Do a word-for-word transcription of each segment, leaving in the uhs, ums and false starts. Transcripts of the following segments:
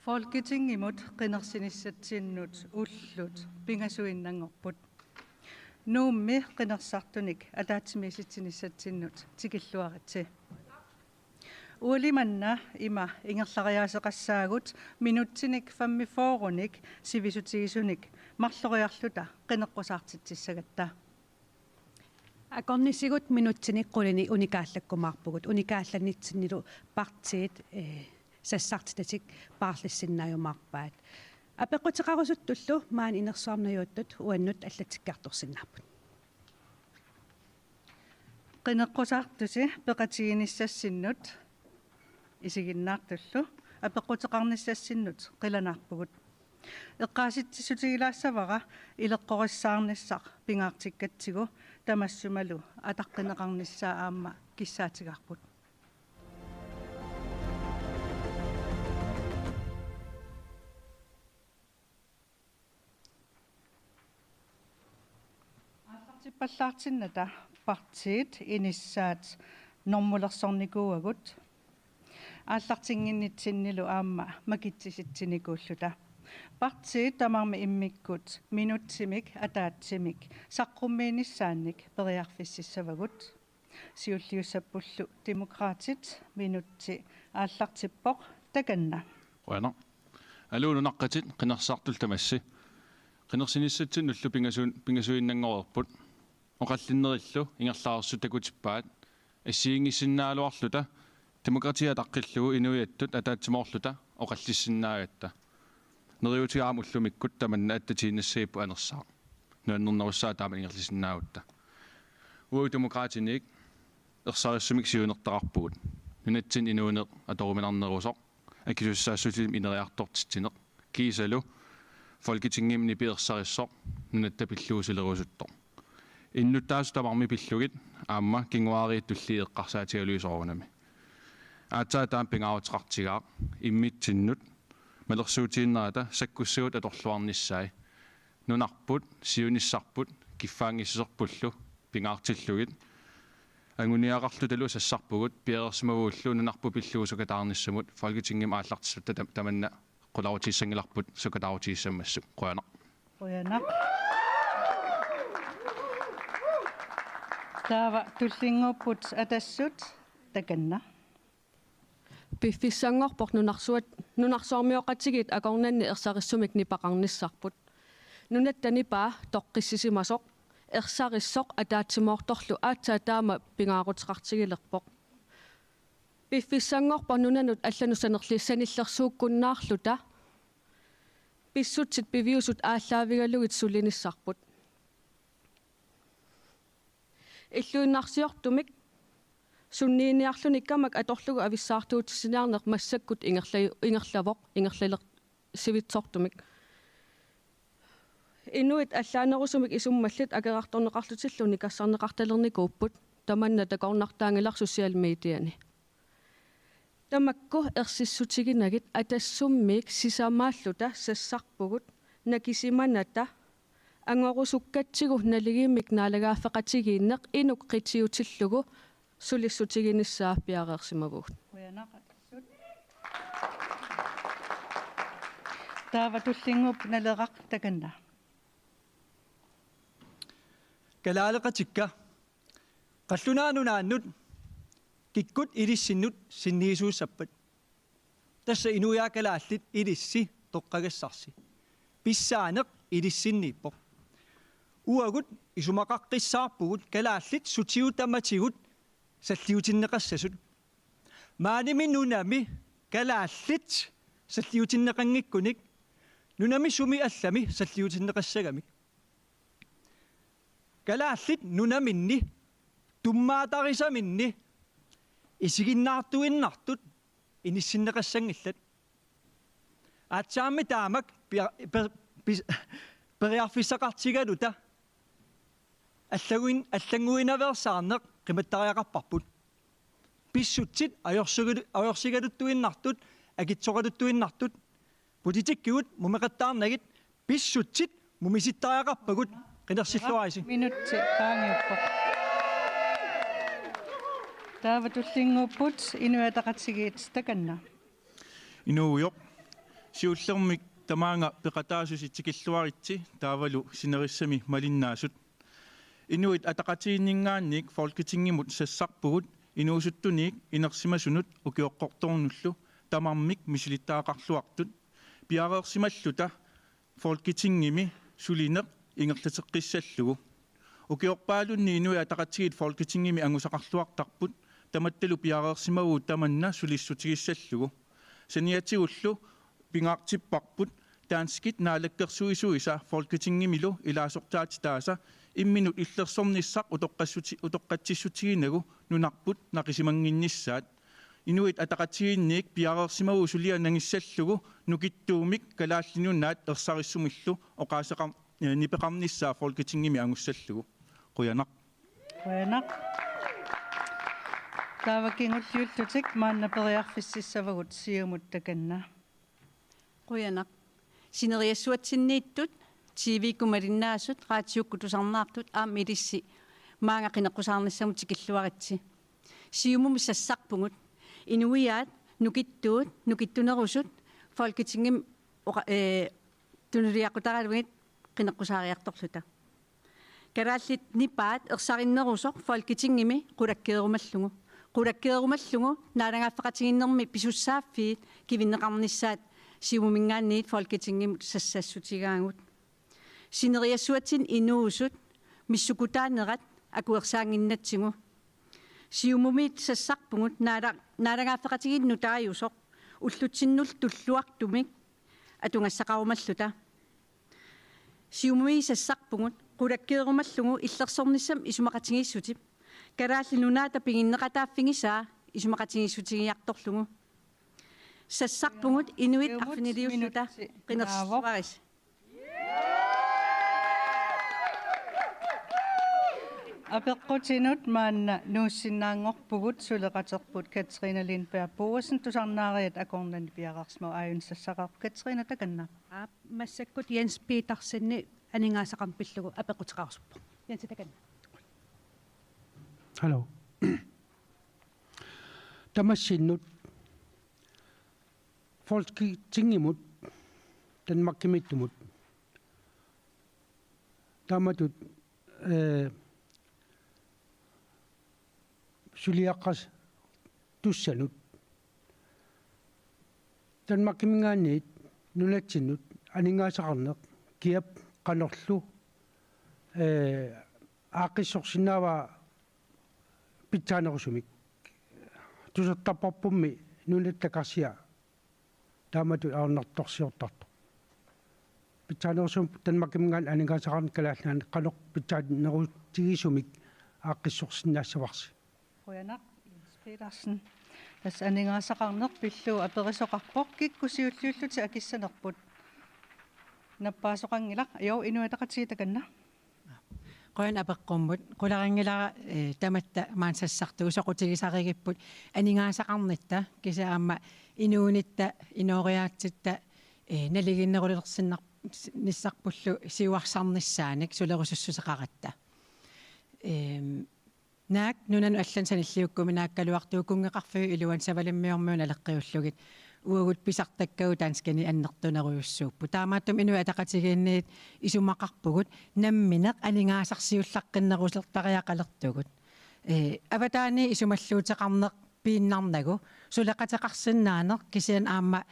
Folketingimut qinersinissatsinnut ullut pingasuinnanngorput. Nuummi qinersisartunik ataatsimiisitsinissatsinnut tikilluaritsi. Ualimanna ima ingerlariaaseqassaagut minutsinik femogfyrrenik sivisutigisumik marloriarluta qineqqusaartitsissagatta. Akornisigut minutsinik qulinik unikaallakkumaarpugut, unikaallannitsinnilu partiit, eh, sassartitatik paarlissinnaajumaarpaat. Apeqquteqarusuttullu maani inersuarmi najuuttut uannut allatsikkiartorsinnaapput. Qineqqusaartusi peqatiginissatsinnut isiginnaartullu apeqquteqarnissatsinnut qilanaarpugut. Eqqaasitsissutigilaassavara ileqqorissaarnissaq pingaartikkatsigu, tamassumalu ataqqineqarnissaa aamma kissaatigaarput. Aallartippallaartinnata partiit inissaat normulersornikuuagut aallartinnginnitsinnilu aamma makitsisitsinikuulluta. Partiit tamarmik immikkut minutsimik ataatsimik saqqummiinissaannik periarfississavagut. Siulliussappullu Demokraatit, minutsi aallartippoq, takanna. Qujanaq. Aluu nunaqqatit, qinersisartullu tamassi. Qinersinissatsinnullu pingasu-, pingasuinnanngoreerput. Oqallinnerillu ingerlareersut takutippaat. Assigiinngissinnaagaluarluta, demokrati ataqqillugu inuiattut ataatsimoorluta oqallissinnaagatta. Neriuutigaara ullumikkut tamanna attatiinnassagipput anersaaq. Nuannernerussaaq taama ingerlasinnaagutta. Uagut Demokraatiniit ersarissumik siunertaqarpugut. Nunatsinni inuuneq atoruminarnerusoq, akisussaassutsimik ineriartortitsineq, kiisalu Folketingimi nipi ersarissoq nunatta pillugu sulerusuttoq. Innuttaasut tamarmik pillugit aamma kinguaariit tulliit eqqarsaatigalugit soorunami. Aatsaat taama pingaaruteqartigaaq immitsinnut malersuutiginerata sakkussagut atorluarnissai. Nunarput, siunissarput, kiffaanngissuserpullu pingaartillugit. Anguniagaqarlutalu sassarpugut, piareersimavugullu nunarput pillugu sukataarnissamut Folketingimi aallartissatta tam-, tamanna qularutigissanngillarput sukataarutigissammassuk. Qujanaq. Qujanaq. Taava tullinnguupput Atassut, takanna. Piffissanngorpoq nunarsuat-, nunarsuarmioqatigiit akornanni ersarissumik nipaqarnissarput. Nunatta nipaa toqqissisimasoq, ersarissoq ataatsimoortorlu aatsaat taama pingaaruteqartigilerpoq. Piffissanngorpoq nunanut allanut sanerli-, sanillersuukkunnaarluta pissutsit piviusut aallaavigalugit sulinissarput. Illuinnarsiortumik sunniiniarlunikkamak atorlugu avissaartuutissiniarneq massakkut ingerla-, ingerlavoq, ingerlaler-, sivitsortumik. Inuit allaanerusumik isummallit akerartorneqarlutillu nikassarneqartalernikuupput, tamanna takornartaanngilarsi social mediani. Tamakku ersissutiginagit Atassummiit sisamaalluta sassarpugut nakisimanata angorusukkatsigu naligiimmik naalagaaffeqatigiinneq inuk qitiutillugu sulissutiginissaa piareersimavugut. Qujanaq Atassut. Taava tullinnguupput Naleraq, takanna. Kalaaleqatikka, qallunaat nunaannut kikkut ilissinnut sinniisuussappat? Tassa inuiaat kalaallit ilissi toqqagassarsi. Pissaaneq ilissinniippoq. Uagut isumaqaqqissaarpugut kalaallit sutigut tamatigut salliutinneqassasut. Maanimi nunami kalaallit salliutinneqanngikkunik nunami sumi allami salliutinneqassagamik. Kalaallit nunaminni tummaatarisaminni isiginnaartuinnartut inissinneqassanngillat. Aatsaammi taamak pia-, per-, pis-, periarfissaqartigaluta allanguin-, allannguinaveersaarneq qimattariaqarparput. Pissutsit ajorsugalu-, ajorsigaluttuinnartut, akitsoqaluttuinnartut, politikkikkut mumeqattaarnagit, pissutsit mumisittariaqarpagut, qinersilluarisi. Minutsi qaangiuppoq. Taava tullinnguupput Inuit Ataqatigiit, takanna. Inuugujoq. Siullermik tamaanga peqataasusi tikilluaritsi taavalu sinerissami malinnaasut. Inuit Ataqatigiinninngaanniit Folketingimut sassarpugut inuusuttuniit inersimasunut ukioqqortornullu tamarmik misilittagaqarluartut piareersimalluta Folketingimi sulineq ingerlateqqissallugu. Ukiorpaalunni Inuit Ataqatigiit Folketingimi angusaqarluartarput tamattalu piareersimavugut tamanna sulissutigissallugu. Saniatigullu pingaartipparput danskit naalakkersuisuisa Folketingimilu ilaasortaatitaasa imminut illersornissaq utoqqassuti-, utoqqatsissutiginagu nunarput naqisimannginnissaat. Inuit Ataqatigiinniit piareersimavugut suliaq nangissallugu nukittuumik Kalaallit Nunaat ersarissumillu oqaaseqar-, eh, nipeqarnissaa Folketingimi angussallugu. Qujanaq. Qujanaq. Taava kingulliullutik maanna periarfississavagut Siumut takanna. Qujanaq. Sineriassuatsinniittut, T V-kkut malinnaasut, raatiukkut tusarnaartut aamma ilissi maanga qineqqusaarnissamut tikilluaritsi. Siumumi sassarpugut. Inuiaat, nukittuut, nukittunerusut, Folketingimi oqa-, ee, tunuliaqutaralugit qineqqusaariartorluta. Kalaallit nipaat ersarinnerusoq Folketingimi qulakkeerumallugu. Qulakkeerumallugu naalagaaffeqatigiinnermi pisussaaffiit kivinneqarnissaat Siumuminngaanniit Folketingimut sassassutigaagut. Sineriassuatsinni inuusut missukkutaanerat akuersaannginnatsigu. Siumumiit sassarpugut naala-, naalagaaffeqatigiinni nutaajusoq ullutsinnullu tulluartumik atugassaqarumalluta. Siumumiit sassarpugut qulakkeerumallugu illersornissamik isumaqatigiissutip Kalaallit Nunaata piginneqataaffigisaa isumaqatigiissutigiartorlugu. Sassarpugut inuit Siumut arfiniliulluta minutsi qinersissuarisi. Apeqqutinut maanna nuussinnaanngorpugut suleqaterput Katrine Lindberg Boesen, tusarnaariat akornanni piareersimavoq, aajuna sassaqarpoq. Katrine, takanna. Aap, massakkut Jens Petersen aningaasaqarneq pillugu apeqquteqarusuppoq. Jens, takanna. Hallo. Tamassinnut Folketingimut, Danmarkimiittumut, taamatut, eh, suliaqqaartussanut, Danmarkiminngaanniit nunatsinnut aningaasaqarneq kiap qanorlu, eh, aaqqissorsinnaavaa pitsaanerusumik. Tusartarparpummi nunatta karsia taamatut ajornartorsiortartoq. Pitsaanerusumik Danmarkiminngaanniit aningaasaqarneq Kalaallit Nunaanni qanoq pitsaanerutigisumik aaqqissorsinnaassavarsi. Qujanaq, Jens Petersen. Tassa aningaasaqarneq pillugu aperisoqarpoq, kikkut siulliullutik akissanerput. Nappaasoqanngilaq, jo, Inuit Ataqatigiit, takanna. Qujanaq apeqqummut. Qularinngilara, eh, tamatta maani sassartugut soqutigisarigipput aningaasaqarnitta, kisianni aamma inuunitta, inooriaatsitta, eh, naligiinnerulersinnar-, nissarpullu siuarsarnissaanik sulerusussuseqaratta. Ehm, naak nunanut allanut sanilliukkumi naakkaluartoq kunngeqarfiup iluani savalimmiormiut naleqqiullugit uagut pisartakkagut danskini annertunerujussuupput. Taamaattumik Inuit Ataqatigiinniit isumaqarpugut nammineq aningaasarsiullaqqinnerulertariaqalertugut. Eh, avataani isumalluuteqarneq piinnarnagu suleqateqarsinnaaneq kisianni aamma,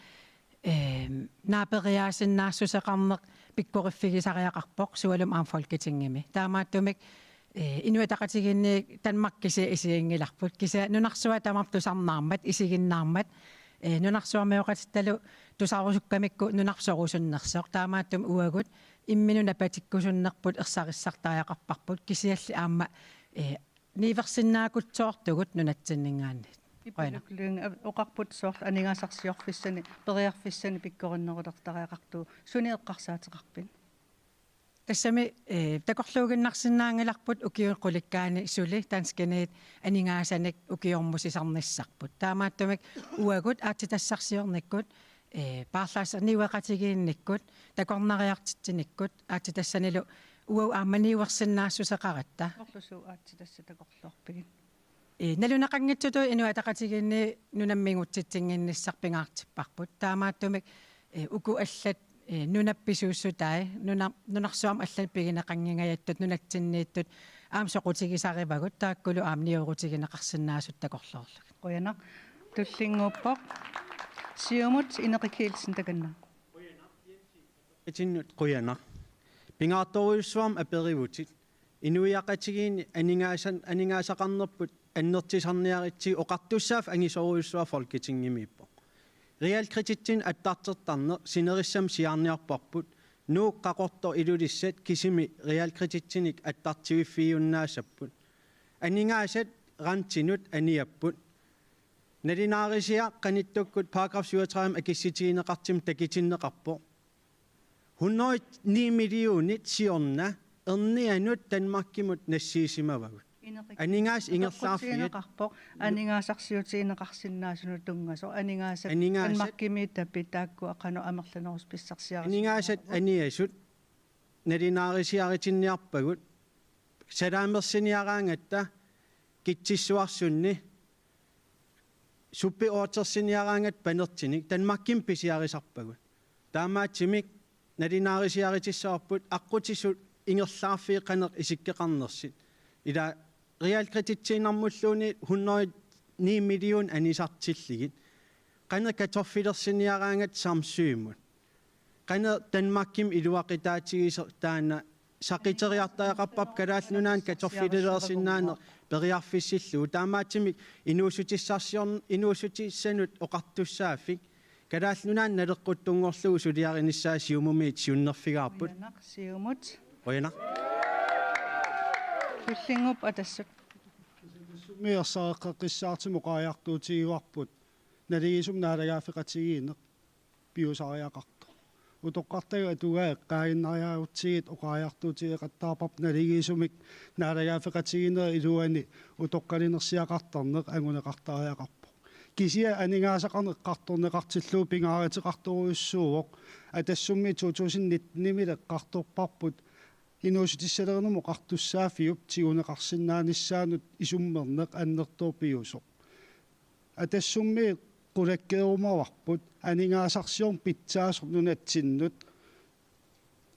ehm, naaperiaasinnaassuseqarneq pikkoriffigisariaqarpoq, sualummik aamma Folketingimi. Taamaattumik, eh, Inuit Ataqatigiinni Danmark kisiat isiginngilarput. Kisianni nunarsuaq tamarmik tusarnaarmat, isiginnaarmat, eh, nunarsuarmioqatittalu tusarusukkamikku nunarsuaq sorusunnersoq. Taamaattumik uagut imminut napatikkusunnerput ersarissartariaqarparput. Kisiannili aamma, eh, niuersinnaakutsoortugut nunatsinninngaanniit. Qujanaq. Ipiluk Lynge, a-, oqarput soorlu aningaasarsiorfissani, periarfissani pikkorinnerulertariaqartugut. Sunik eqqarsaateqarpit? Tassami, eh, takorluuinnarsinnaanngilarput ukiuni qulikkaani suli danskiniit aningaasanik ukiormusisarnissarput. Taamaattumik uagut aatsitassarsiornikkut, eh, paarlaasser-, niueqatigiinnikkut, takornariartitsinikkut, aatsitassanilu uagut aamma niuersinnaassuseqaratta. Soorlu suut aatsitassat takorloorpigit? Eh, naluneqanngitsutut Inuit Ataqatigiinni nunamut migutsitsinnginnissaq pingaartipparput. Taamaattumik, Eh, uku allat, eh, nunap pisuussutai, nuna-, nunarsuarmi allanut pigineqanngingajattut, nunatsinniittut aamma soqutigisarivagut, taakkulu aamma niuerutigineqarsinnaasut takorloorlugit. Qujanaq. Tullinnguuppoq. Siumut, Ineqi Kielsen, takanna. Itinnut qujanaq. Pingaartorujussuarmik aperivutit. Inuiaqatigiinni aningaasan-, aningaasaqarnerput annertusarniaritsi oqartussaaffik angisoorujussuaq Folketingimiippoq. Realkredittinik attartortarneq sinerissami siaarniarparput, Nuuk, Qaqortoq, Ilulissat kisimi realkredittinik attartuiffigiunnaassapput. Aningaasat rentinut aniapput. Nalunaarisiaq qanittukkut paragraf syvogtredive akissutigineqartumik takutinneqarpoq. Hundrede ni millionit siorna ernianut Danmarkimut nassiussimavagut. Ineqi-, aningaasat ingerlaarfiat. Apeqqutigineqarpoq aningaasarsiutigineqarsinnaasunut tunngasoq. Aningaasat, aningaasat Danmarkimi tapit taakkua qanoq amerlanerusut pissarsiarisinnaagut. Aningaasat aniasut nalunaarisiaritinniarpagut. Salaamersinniaraangatta Kitsissuarsunni suppi oortersinniaraangatta panertunik Danmarkimi pisiarisarpagut. Taamaattumik nalunaarisiaritissavarput aqqutisut ingerlaarfiit qanoq isikkoqarnersut. Ila realkredittiinnarmulluunniit hundrede ni million anisartillugit. Qanoq kartoffelersinniaraangatta Samsømut. Qanoq Danmarkimi iluaqutaatigisoq taanna saqiteriartariaqarparput Kalaallit Nunaanni kartoffelilersinnaaneq periarfissillugu. Taamaattumik inuussutissarsiorn-, inuussutissanut oqartussaaffik Kalaallit Nunaanni naleqquttunngorlugu suliarinissaa Siumumiit siunnerfigaarput. Qujanaq, Siumut. Qujanaq. Tullinnguuppoq Atassut. Summi ersareqqeqqissaartumik oqariartuutigivarput naligiisumik naalagaaffeqatigiinneq piusariaqartoq. Utoqqartagut atugaat eqqaaginnariarutsigit oqariartuutigeqattaarparput naligiisumik naalagaaffeqatigiinnerup iluani utoqqalinersiaqartarneq anguneqartariaqarpoq. Kisianni aningaasaqarneq eqqartorneqartillugu pingaaruteqartorujussuuvoq. Atassummi to tusind nitten-imi eqqartorparput inuussutissalerinermut oqartussaaffiup tiguneqarsinnaanissaanut isummerneq annertooq piusoq. Atassummi qulakkeerumavarput aningaasarsiorneq pitsaasoq nunatsinnut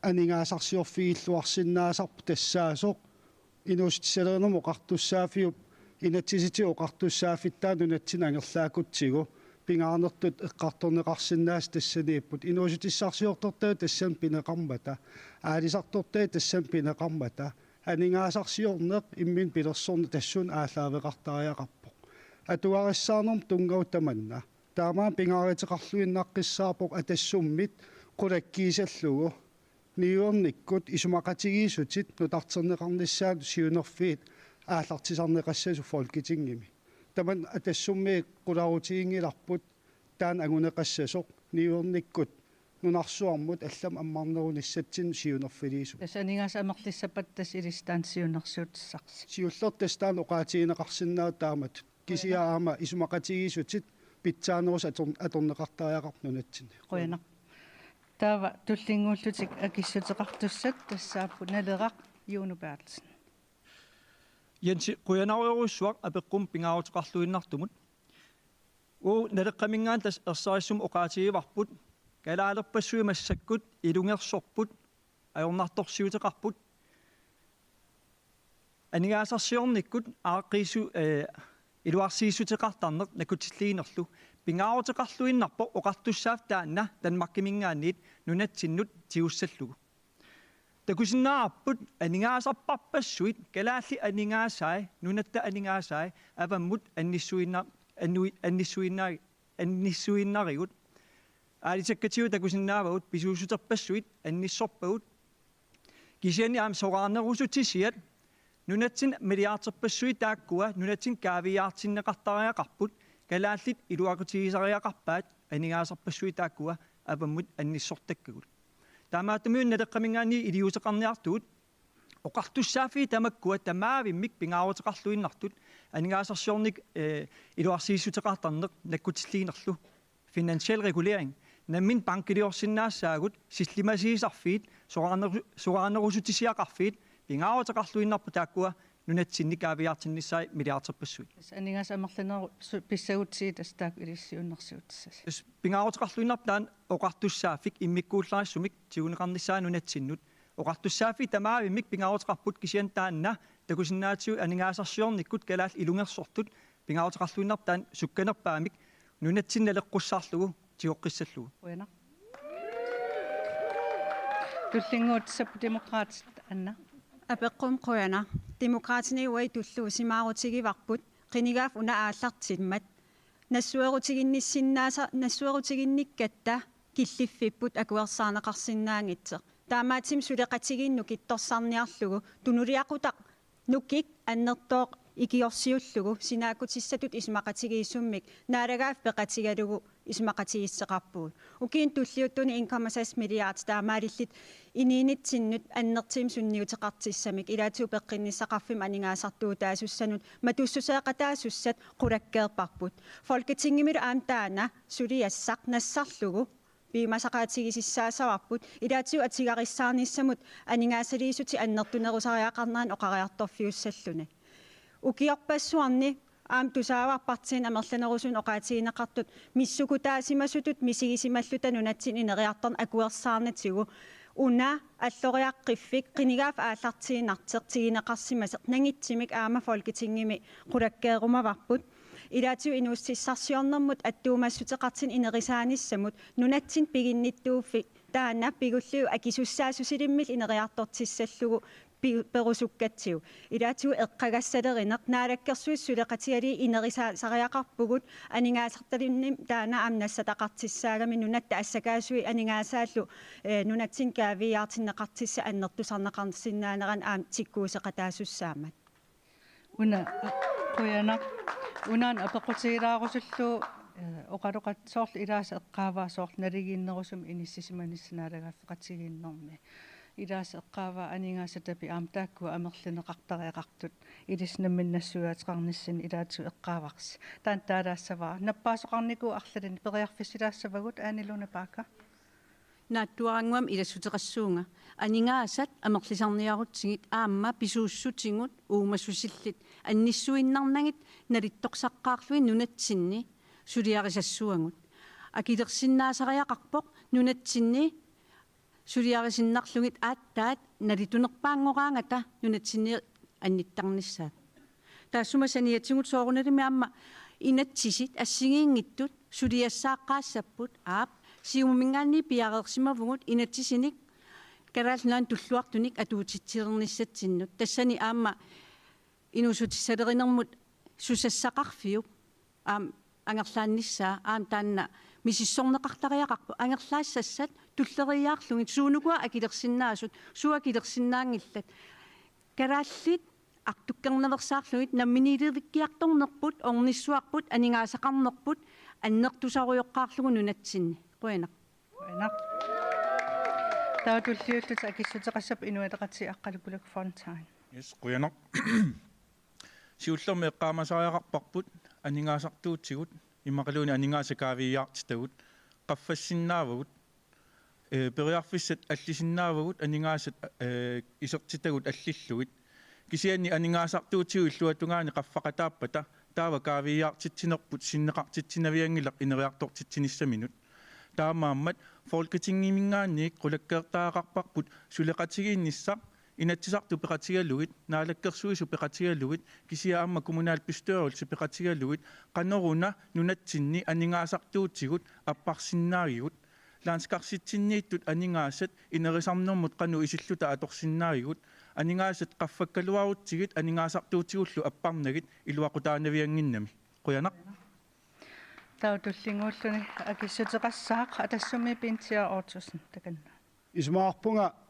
aningaasarsiorfigilluarsinnaasarput tassaasoq inuussutissalerinermut oqartussaaffiup inatsisitigut oqartussaaffittaaq nunatsinnut angerlaakutsigu pingaarnertut eqqartorneqarsinnaasut tassaniipput. Inuussutissarsiortortagut tassani pineqarmata, aalisartortagut tassani pineqarmata, aningaasarsiorneq imminut pilersorneq tassuuna aallaaveqartariaqarpoq. Atugarissaarnermut tunngavoq tamanna. Taamaammat pingaaruteqarluinnaqqissaarpoq Atassummit qulakkiisallugu niuernikkut isumaqatigiissutit nutarterneqarnissaannut siunerfiit aallartisarneqassasut Folketingimi. Tamanna Atassummi qularutiginngilarput taanna anguneqassasoq niuernikkut nunarsuarmut allamut ammarnerunissatsinnut siunerfiliisukkut. Tassa aningaasat amerlissappata tassa ilissi taanna siunnersuutissarsi. Siullertut tassa taanna oqaatigineqarsinnaavoq taamatut. Kisianni aamma isumaqatigiissutit pitsaanerusut ator-, atorneqartariaqarput nunatsinni. Qujanaq. Taava tullinnguullutik akissuteqartussat tassaapput Naleraq, Juno Berthelsen. Jensi, qujanarujussuaq apeqqummut pingaaruteqarluinnartumut. Uagut Naleqqaminngaanniit tassa ersarissumik oqaatigivarput, kalaalerpassuit massakkut ilungersorput, ajornartorsiuteqarput. Aningaasarsiornikkut aaqqiissu-, eh, iluarsiissuteqartarneq nakkutilliinerlu pingaaruteqarluinnarpoq oqartussaaffik taanna Danmarkiminngaanniit nunatsinnut tigussallugu. Takusinnaavarput aningaasarpassuit, kalaallit aningaasai, nunatta aningaasai, avammut annissuinna-, annui-, annissuinna-, annissuinnarigut. Aalisakkatigut takusinnaavagut pisuussuterpassuit annissorpagut. Kisianni aamma soraarnerusutisiat nunatsinni milliarderpassuit taakkua nunatsinni kaaviiaartinneqartariaqarput, kalaallit iluaqutigisariaqarpaat aningaasarpassuit taakkua avammut annissortakkagut. Taamaattumik Naleqqaminngaanniit iliuuseqarniartugut oqartussaaffiit tamakkua tamaavimmik pingaaruteqarluinnartut aningaasarsiornikkut, eh, iluarsiissuteqartarneq nakkutilliinerlu. Finansiel regulering. Nammineq bankiliorsinnaassaagut, sillimasiisarfiit, soraarneru-, soraarnerusutisiaqarfiit, pingaaruteqarluinnarput taakkua nunatsinni kaaviiaartinnissaat milliarderpassuit. Tassa aningaasat amerlanerit su-, pissagutsigit tassa taakku ilissi siunnersuutissasi. Tassa pingaaruteqarluinnarpoq taanna oqartussaaffik immikkuullarissumik tiguneqarnissaa nunatsinnut. Oqartussaaffik tamaavimmik pingaaruteqarput kisianni taanna takusinnaatigut aningaasarsiornikkut kalaallit ilungersortut pingaaruteqarluinnarpoq taanna sukkanerpaamik nunatsinni naleqqussarlugu tigoqqissallugu. Qujanaq. Tullinnguutissappat Demokraatit, Anna. Apeqqummi qujanaq. Demokraatini uagut tulluusimaarutigivarput qinigaaffik una aallartimmat. Nassuerutiginnissinnaasa-, nassuerutiginnikkatta killiffipput akuersaarneqarsinnaanngitsoq. Taamaattumik suleqatigiinneq nukittorsarniarlugu tunuliaqutaq nukik annertooq ikiorsiullugu sinaakkutissatut isumaqatigiissummik naalagaaffik peqatigalugu isumaqatigiissuteqarpugut. Ukiuni tulliuttuni en komma seks milliard taamaalillutik inuunitsinnut annertuumik sunniuteqartussamik ilaatigut peqqinnissaqarfimmut aningaasartuutaasussanut matussuseeqataasussat qulakkeerparput. Folketingimilu aamma taanna suliassaq nassarlugu piumasaqaatigisussaassavarput ilaatigut atugarissaarnissamut aningaasaliissutit annertunerusariaqarnerannik oqariartorfiussalluni. Ukiorpassuarni aamma tusaavarput partiinit amerlanerusunik oqaatigineqartut missukutaasimasutut misigisimalluta nunatsinni ineriartorneq akuersaarnatigut una alloriaqqiffik qinigaaffik aallartiinnartoq tiguneqarsimasoq nangitsumik aamma Folketingimi qulakkeerumavarput. Ilaatigut inuussutissarsiornermut attuumassuteqartunik inerisaanissamut nunatsinni piginnittuuffik taanna pigulliup akisussaassusilimmillu ineriartortissallugu pi-, perusukkatsigu. Ilaatigut eqqagassalerineq, Naalakkersuisut suleqatigalugit inerisaasariaqarpugut aningaasartalimmik taanna aamma nassataqartussaagami nunatta assakaasui aningaasaallu, eh, nunatsinni kaaviiaartinneqartussat annertusarneqarsinnaanerannik aamma tikkuuseqataasussaammat. Una, qujanaq. Unaana apeqqutigilaarusullugu, eh, oqaloqat-, soorlu ilaasa eqqaavaa soorlu naligiinnerusumik inissisimanissaq naalagaaffeqatigiinnermi. Ilaasa eqqaavaa aningaasatapit aamma taakkua amerlineqartariaqartut ilissi nammineq nassuiaateqarnissinni ilaatigut eqqaavarsi. Taanna taalaassavara. Nappaasoqarnikuuvoq arlalinni, periarfissilaassavagut, Ane Lone Bagger. Naatsuarannguamik ilassuteqassuunga. Aningaasat amerlisarniarutsigit aamma pisuussutigut uumassusillit annissuinnarnagit nalittorsaqqaarlugit nunatsinni suliarisassuagut. Akilersinnaasariaqarpoq nunatsinni suliarisinnarlugit aatsaat nalitunerpaanngoraangata nunatsinni annittarnissaat. Taassuma saniatigut soorunalimi aamma inatsisit assigiinngitsut suliassaaqqaassapput, aap, Siumuminngaanniit piareersimavugut inatsisinik Kalaallit Nunaanni tulluartunik atuutitsilernissatsinnut. Tassani aamma inuussutissalerinermut susassaqarfiup aamma angerlaannissaa aamma taanna misissorneqartariaqarpoq, angerlaassassat tulleriiaarlugit suunukua akilersinnaasut, suut akilersinnaanngillat. Kalaallit artukkernaveersaarlugit namminiilivikkiartornerput, ornissuarput, aningaasaqarnerput annertusarujoqqaarlugu nunatsinni. Qujanaq. Qujanaq. Taava tulliullutik akissuteqassapput Inuit Ataqatigiit, Aqqaluaq Fontain. Yes, qujanaq. Siullermik eqqaamasariaqarparput aningaasartuutigut immaqaluunniit aningaasat kaaviiaartitagut qaffassinnaavagut, eh, periarfissat allisinnaavagut aningaasat, eh, isertitagut allillugit. Kisianni aningaasartuutigut illuatungaani qaffaqataappata taava kaaviiaartitsinerput sinneqartitsinavianngilaq ineriartortitsinissaminut. Taamaammat Folketingiminngaanniit qulakkeertariaqarparput suleqatigiinnissaq Inatsisartut peqatigalugit, Naalakkersuisut peqatigalugit, kisianni aamma kommunalbestyrelse peqatigalugit, qanoruna nunatsinni aningaasartuutigut apparsinnaagigut. Landskarsitsinniittut aningaasat inerisarnermut qanoq isilluta atorsinnaagigut, aningaasat qaffakkaluarutsigit aningaasartuutigullu apparnagit iluaqutaanaviannginnami. Qujanaq. Taava tullinnguulluni akissuteqassaaq, Atassumi Pintia Ottosen, takanna. Isumaqarpunga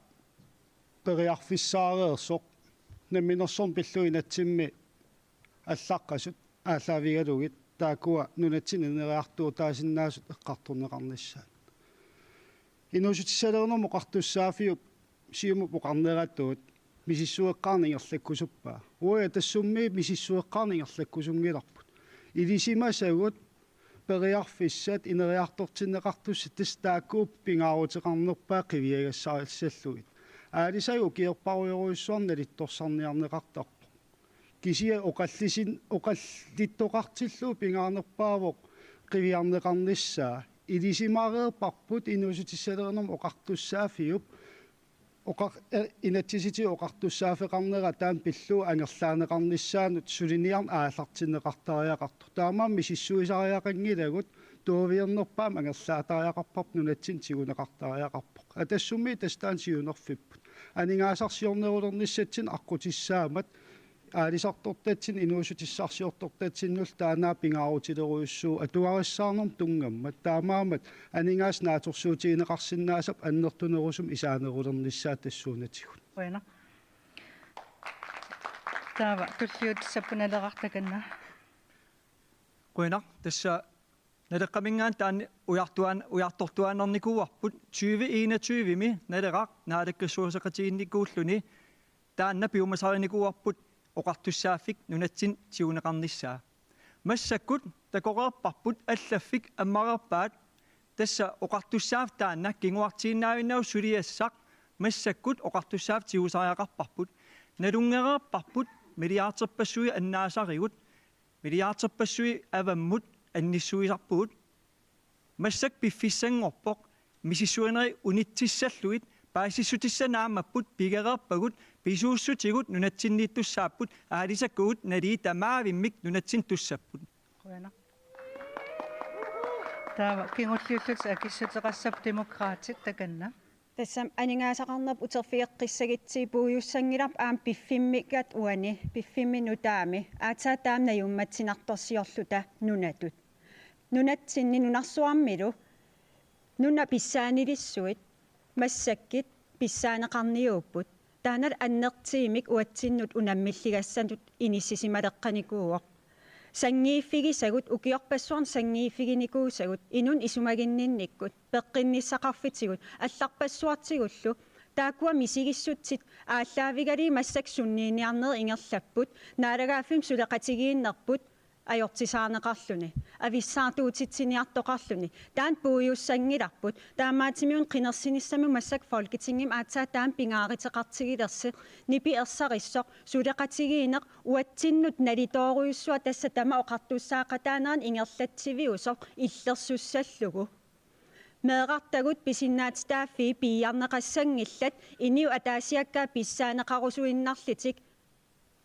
periarfissaareersoq namminersorneq pillugu inatsimmi allaqqasut aallaavigalugit taakkua nunatsinni ineriartuutaasinnaasut eqqartorneqarnissaat. Inuussutissalerinermut oqartussaaffiup Siumup oqarneratut misissueqqaarneq ingerlakkusuppaa. Uagut Atassummiit misissueqqaarneq ingerlakkusunngilarput. Ilisimasagut periarfissat ineriartortinneqartussat tassa taakkuupput pingaaruteqarnerpaat qiviagassarissallugit. Aalisagut ukiorparujorujussuarnik nalittorsarniarneqartarpoq. Kisianni oqallisin-, oqallittoqartillugu pingaarnerpaavoq qiviarneqarnissaa. Ilisimareerparput inuussutissalerinermut oqartussaaffiup oqar-, eh, inatsisitigut oqartussaaffeqarnera taanna pillugu angerlaaneqarnissaanut suliniarneq aallartinneqartariaqartoq. Taamaammat misissuisariaqanngilagut tuaviornerpaamik angerlaatariaqarparput nunatsinni tiguneqartariaqarpoq. Atassummi tassa taanna siunerfipput. Aningaasarsiornerulernissatsinnut aqqutissaammat aalisartortatsinnut inuussutissarsiortortatsinnullu taanna pingaarutilerujussuuvoq atugarissaarnermut tunngammat. Taamaammat aningaasat naatsorsuutigineqarsinnaasarput annertunerusumik isaanerulernissaat tassuunatigut. Qujanaq. Taava tulliutissappat Naleraq takanna. Qujanaq, tassa Naleqqaminngaanniit taanna ujartuaan-, ujartortuaannarnikuuarput tyve enogtyve-mi Naleraq naalakkersuisoqatigiinnikuulluni taanna piumasarinikuuarput oqartussaaffik nunatsinni tiguneqarnissaa. Massakkut takoreerparput allaffik ammareerpaat, tassa oqartussaaffik taanna kinguartiinnaavinnagu suliassaq massakkut oqartussaaffik tigusariaqarparput. Nalunngereerparput milliarderpassuit annaasarigut, milliarderpassuit avammut annissuisarpugut. Massakkut piffissanngorpoq misissuinerit unitsissallugit, paasissutissat naammapput, pigereerpagut, pisuussutigut nunatsinniittussaapput, aalisakkagut nalii tamaavimmik nunatsinni tussapput. Qujanaq. Taava kingulliullutik akissuteqassappat Demokraatit takanna. Tassami aningaasaqarnerput uterfigeqqissagutsigu puigussanngilarput aamma piffimmikkut uani, piffimmi nutaami, aatsaat taama najummatsinartorsiorluta nunatut. Nunatsinni nunarsuarmilu nunat pissaanilissuit massakkut pissaaneqarniuupput. Taannalu annertuumik uatsinnut unammilligassanut inissisimaleqqanikuuvoq. Sanngiiffigisagut, ukiorpassuarni sanngiiffiginikuusagut, inunnut isumaginninnikkut, peqqinnissaqarfitigut, allarpassuartigullu, taakkua misigissutsit aallaavigalugit massakkut sunniiniarnerit ingerlapput, naalagaaffimmut suleqatigiinnerput ajortisaarneqarluni, avissaartuutitsiniartoqarluni, taanna puigussanngilarput, taamaattumik qinersinissamut massakkut Folketingimi aatsaat taanna pingaaruteqartigilersoq, nipi ersarissoq, suleqatigiinneq uatsinnut nalitoorujussuaq tassa tamanna oqartussaaqataanerannut ingerlatsiviusoq illersussallugu. Meerartagut pisinnaatitaaffii piiarneqassanngillat, inuit ataasiakkaat pissaaneqarusuinnarlutik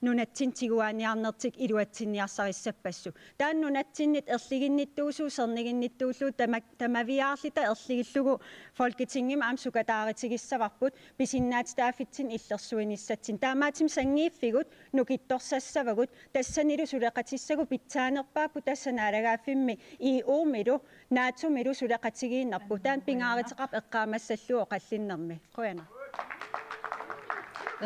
nunatsinni tiguaaniarnertik iluatsinniarsarissappassuit. Taanna nunatsinnut erliginnittuusugut, serniginnittuullugu tama-, tamaviaarluta erligillugu Folketingimi aamma sukataarutigissavarput pisinnaatitaaffitsinnik illersuinissatsinnik. Taamaattumik sanngiiffigut nukittorsassavagut, tassanilu suleqatissagut pitsaanerpaapput, tassa naalagaaffimmi E U-milu NATO-milu suleqatigiinnerput, taanna pingaaruteqarpoq eqqaamassallugu oqallinnermi. Qujanaq.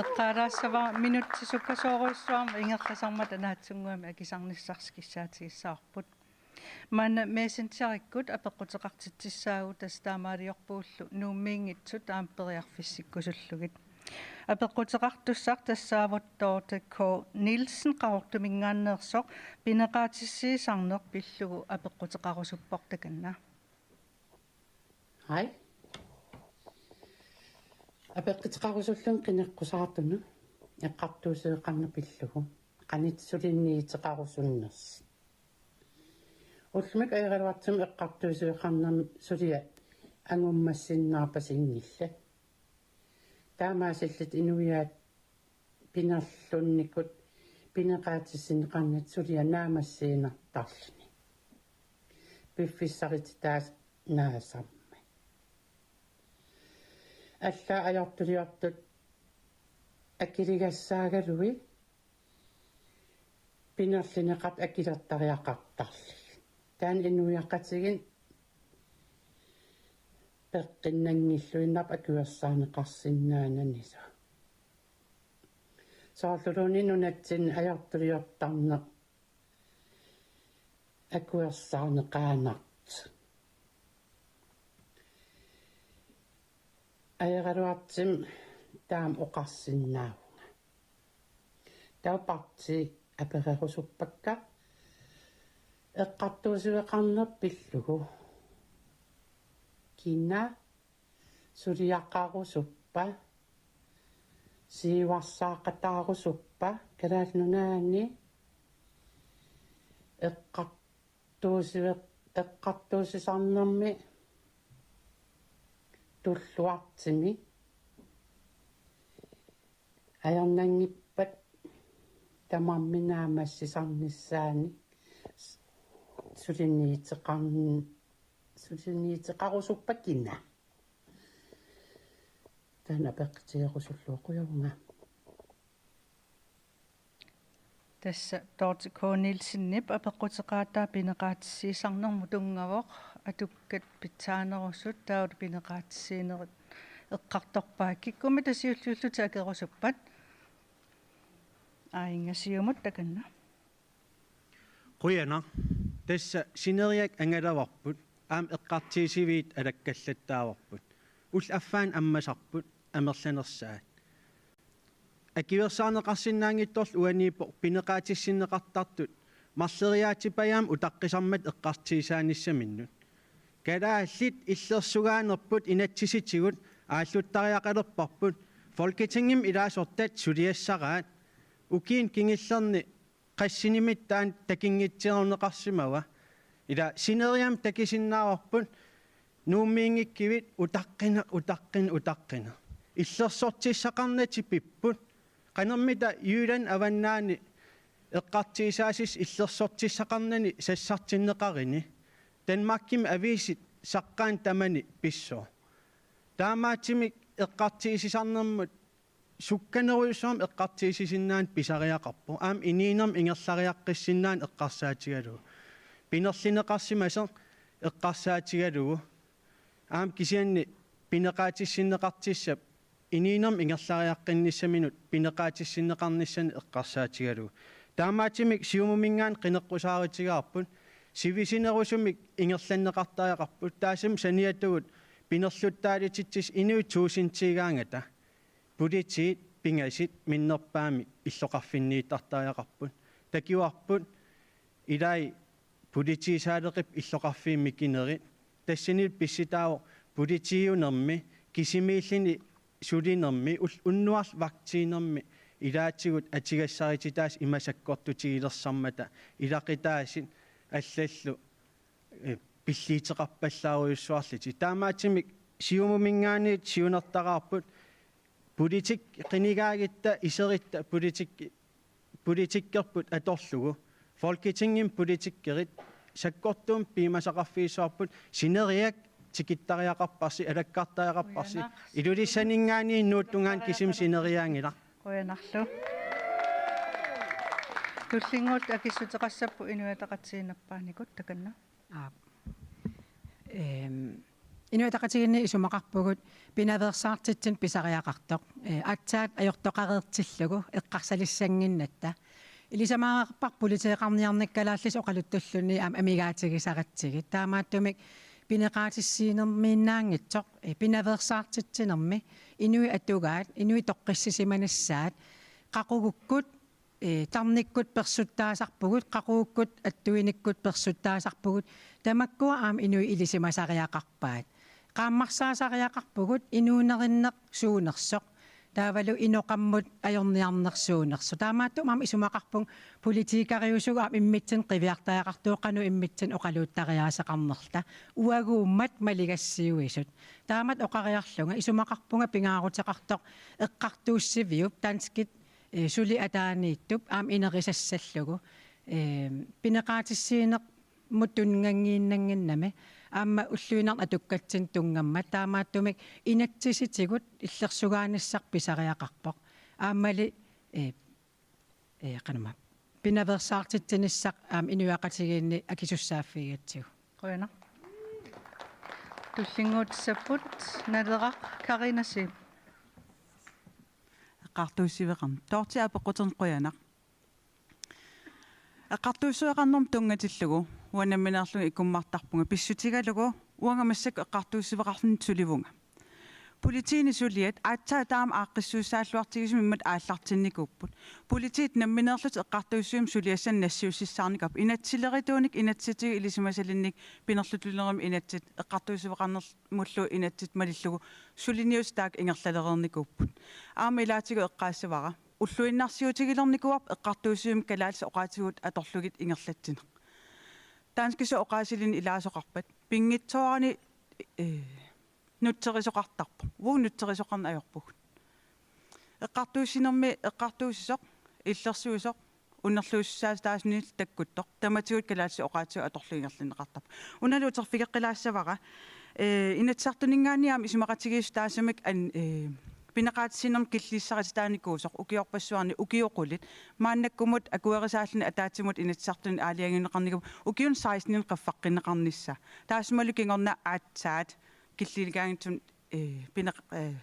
Eqqaalaassavara minutsit sukkasoorujussuarmik ingerlasarmata naatsunnguamik akisarnissarsi kissaatigissavarput. Maanna Messengerikkut apeqquteqartitsissaagut, tassa taamaaliorpugullu Nuummiinngitsut aamma periarfissikkusullugit. Apeqquteqartussaq tassaavoq Dorthe K. Nielsen Qaqortuminngaanneersoq, pineqaatissiisarneq pillugu apeqquteqarusuppoq takanna. Hej. Apeqquteqarusullunga qineqqusaartunut eqqartuussiveqarneq pillugu qanoq suliniuteqarusunnersoq. Ullumikkut ajoraluartumik eqqartuussiveqarnermi suliat angummassinnaarpasinngillat. Taamaasillutik inuiaat pinerlunnikut pineqaatissinneqarnata suliaq naammassiinnartarluni. Piffissarititaa naasarmat. Allaat ajortuliortut akiligassaagaluit pinerlineqartut akilertariaqartarlugit. Taanna inuiaqatigiinni peqqinnanngilluinnarpoq akuersaarneqarsinnaananilu. Soorluluunniit nunatsinni ajortuliortarneq akuersaarneqaannartoq. Ajoraluartumik taama oqarsinnaavunga. Taava partiit apererusuppakka eqqartuussiveqarneq pillugu: Kina suliaqarusuppa, siuarsaaqataarusuppa, Kalaallit Nunaanni eqqartuusive-, eqqartuussisarnermi tulluartumi ajornanngippat tamarmik naammassisarnissaannik suliniuteqarn-, suliniuteqarusuppat kina? Taanna apeqqutigerusullugu, qujavunga. Tassa Dorthe K. Nielsenip apeqquteqaataa pineqaatissiisarnermut tunngavoq, atukkat pitsaanerusut taavalu pineqaatissiinerit eqqartorpaat. Kikkummita siulliullutit akerusuppat? Aajinnga Siumut, takanna. Qujanaq. Tassa sineriak angalavarput, aamma eqqartuussiviit alakkallattaavarput. Ullut affaannut ammasarput amerlanersaat. Akuersaarneqarsinnaanngitsoq uaniippoq pineqaatissinneqartartut marloriaatippajaamik utaqqisarmata eqqartuussisarnissaminnut. Kalaallit illersugaanerput inatsisitigut aalluttariaqalerparput, Folketingimi ilaasortat suliassaraat. Ukiuni kingullerni qassinimit taanna takunngitsoorneqarsimava. Ila sineriammi takusinnaavarput, Nuummiinngikkivit, utaqqineq, utaqqineq, utaqqineq. Illersortissaqarnatik pipput. Qanormita Jylland Avannaani eqqartuussissasoq illersortissaqarnani sassartinneqaruni? Danmarkimi aviisit saqqaanni tamani pissooq. Taamaattumik eqqartuussisarnermut sukkanerujussuarmik eqqartuussisinnaaneq pisariaqarpoq. Aamma inuunermik ingerlariaqqissinnaaneq eqqarsaatigalugu. Pinerlineqarsimasoq eqqarsaatigalugu. Aamma kisianni pineqaatissinneqartussap inuunermik ingerlariaqqinnissaminnut pineqaatissinneqarnissaanut eqqarsaatigalugu. Taamaattumik Siumuminngaanniit qineqqusaarutigaarput, sivisunerusumik ingerlanneqartariaqarput, taassuma saniatigut pinerluttaalutitsisut inuit tuusintiigaangata. Politiit pingasut minnerpaamik illoqarfinniittartariaqarput. Takuarput ilai politiisaaleqippat illoqarfiit mikinerit. Tassanilu pissutaavoq politiiunermi, kisimiilluni sulinermi, ul-, unnuarlu vagtiinermi ilaatigut atugassarititaasut ima sakkortutigilersarmata, ilaqutaasut allallu, eh, pilliuteqarpallaarujussuarlutik. Taamaattumik Siumuminngaanniit siunertaraarput, politik-, qinigaagitta iseritta politik-, politikkerput atorlugu, Folketingimi politikerit sakkortuumik piumasaqarfigissavarput, sineriak tikittariaqarparsi, alakkartariaqarparsi. Qujanaq. Ilulissaninngaanniit Nuup tungaanut kisimi sineriaanngilaq. Qujanarlu. Tullinnguuttup akissuteqassapput Inuit Ataqatigiinninngaanniit, takanna. Aap. Ehm, Inuit Ataqatigiinni isumaqarpugut pinaveersaartitsineq pisariaqartoq, eh, aatsaat ajortoqareertillugu eqqarsaalissannginnatta. Ilisimagaluarparput politeeqarniarneq kalaallisut oqaluttulluni aamma amigaatigisaratsigit. Taamaattumik pineqaatissiinermiinnaanngitsoq, eh, pinaveersaartitsinermi inuit atugaat, inuit toqqissisimanissaat, qaqugukkut, eh, tarnikkut persuttaasarpugut, qaqugukkut attuinikkut persuttaasarpugut, tamakkua aamma inuit ilisimasariaqarpaat. Qaammarsaasariaqarpugut inuunerinneq suunersoq, taavalu inoqammut ajorniarneq suunersoq. Taamaattumik aamma isumaqarpunga politikeriusugut aamma immitsinnut qiviartariaqartugut, qanoq immitsinnut oqaluuttariaaseqarnerluta, uaguummat maligassiuisut. Taamatut oqariarlunga isumaqarpunga pingaaruteqartoq eqqartuussiviup, danskit, eh, suli ataaniittup aamma inerisassallugu, eh, pineqaatissiinermut tunnganngiinnannginnami, aamma ulluinnarni atukkatsinnut tunngammat, taamaattumik inatsisitigut illersugaanissaq pisariaqarpoq. Aammali, eh, eh, qanormaa, pinaveersaartitsinissaq aamma Inuit Ataqatigiinni akisussaaffigigatsigu. Qujanaq. Tullinnguutissapput Naleraq, Karina Zeeb. Eqqartuussiveqarneq. Dorthe apeqquternik qujanaq. Eqqartuussiveqarnermut tunngatillugu uanga nammineerlunga ikummartarpunga pissutigalugu uanga massakkut eqqartuussiveqarluni sulivunga. Politiini suliat aatsaat taama aaqqissuussaalluartigisumik imatut aallartinnikuupput. Politiit nammineerlutik eqqartuussivimmi suliassanik nassiussissaarnikuupput. Inatsisilerituunik inatsisitigut ilisimasalinnik pinerlutulerami inatsit eqqartuussiveqarnermullu inatsit malillugu suliniutit taakku ingerlalereernikuupput. Aamma ilaatigut eqqaassavara. Ulluinnarsiutigilernikuuarput eqqartuussivimmik kalaallisut oqaatigut atorlugit ingerlatsineq. Danskisut oqaasilinnik ilaasoqarpat pinngitsoorani, eh, nutserisoqartarpoq. Uagut nutserisoqarneq ajorpugut. Eqqartuussinermi eqqartuussisoq, illersuisoq, unnerluussisaasoq taasunillu takkuttoq, tamatigut kalaallisut oqaatigut atorlugit ingerlanneqartarpoq. Unalu uterfigeqqilaassavara, eh, Inatsisartuninngaanniit aamma isumaqatigiissut taassumikkut an-, eh, pineqaatissinermut killiissarititaanikuusoq ukiorpassuarni ukiut qulit maannakkumut akuerisaalluni ataatsimut Inatsisartuni aalajangiunneqarnikuuvoq ukiuni seksteninik qaffaqqinneqarnissaa. Taassumalu kingorna aatsaat killileqaanngitsumik, eh, pineq-, eh,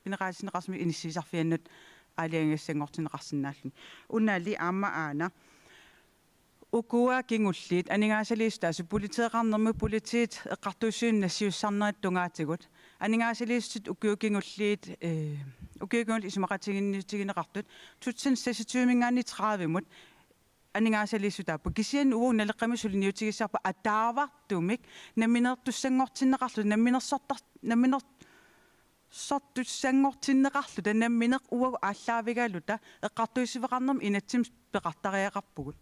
pineqaatissinneqarsimasut inissiisarfiannut aalajangigassanngortinneqarsinnaalluni. Unali aamma aana. Ukua kingulliit aningaasaliissutit, tassa politeeqarnermut politiit eqqartuussivimmik nassiussarnerit tungaatigut. Aningaasaliissutit ukiut kingulliit, eh, ukiut kingulliit isumaqatiginniutigineqartut to tusind seksogtyveminngaanniit tredivemut aningaasaliissutaapput. Kisianni uagut Naleqqami suliniutigissavarput ataavartumik nammineertussanngortinneqarluta, namminersortar-, namminersortussanngortinneqarluta, nammineq uagut aallaavigaluta eqqartuussiveqarnermut inatsimmi peqartariaqarpugut.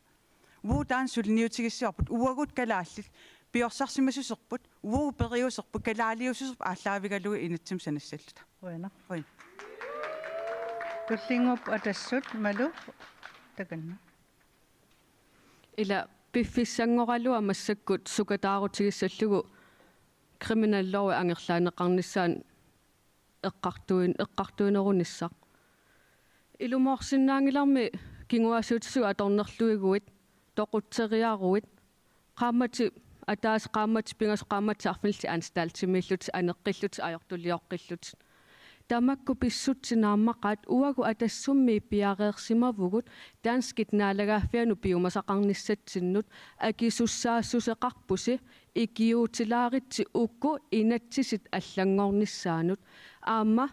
Uagut taanna suliniutigissivarput, uagut kalaallit piorsarsimasuserput, uagut periuserput, kalaaliususerput aallaavigalugu inatsimmi sanassalluta. Qujanaq. Qujan. Tullinnguupput Atassut, Malu, takanna. Ila piffissanngoraluaq massakkut sukataarutigissallugu kriminallovi angerlaaneqarnissaanut eqqartuin-, eqqartuinerunissaq. Ilumoorsinnaanngilarmi kinguaassiutitigut atornerlugiguit, toqutseriaruit, qaammatit ataaseq, qaammatit pingasut, qaammatit arfinillit anstaltimiillutit, aneqqillutit, ajortulioqqillutit. Tamakku pissutsit naammaqaat uagut Atassummiit piareersimavugut danskit naalagaaffianut piumasaqarnissatsinnut, akisussaassuseqarpusi ikiuutilaaritsi uku inatsisit allanngornissaannut. Aamma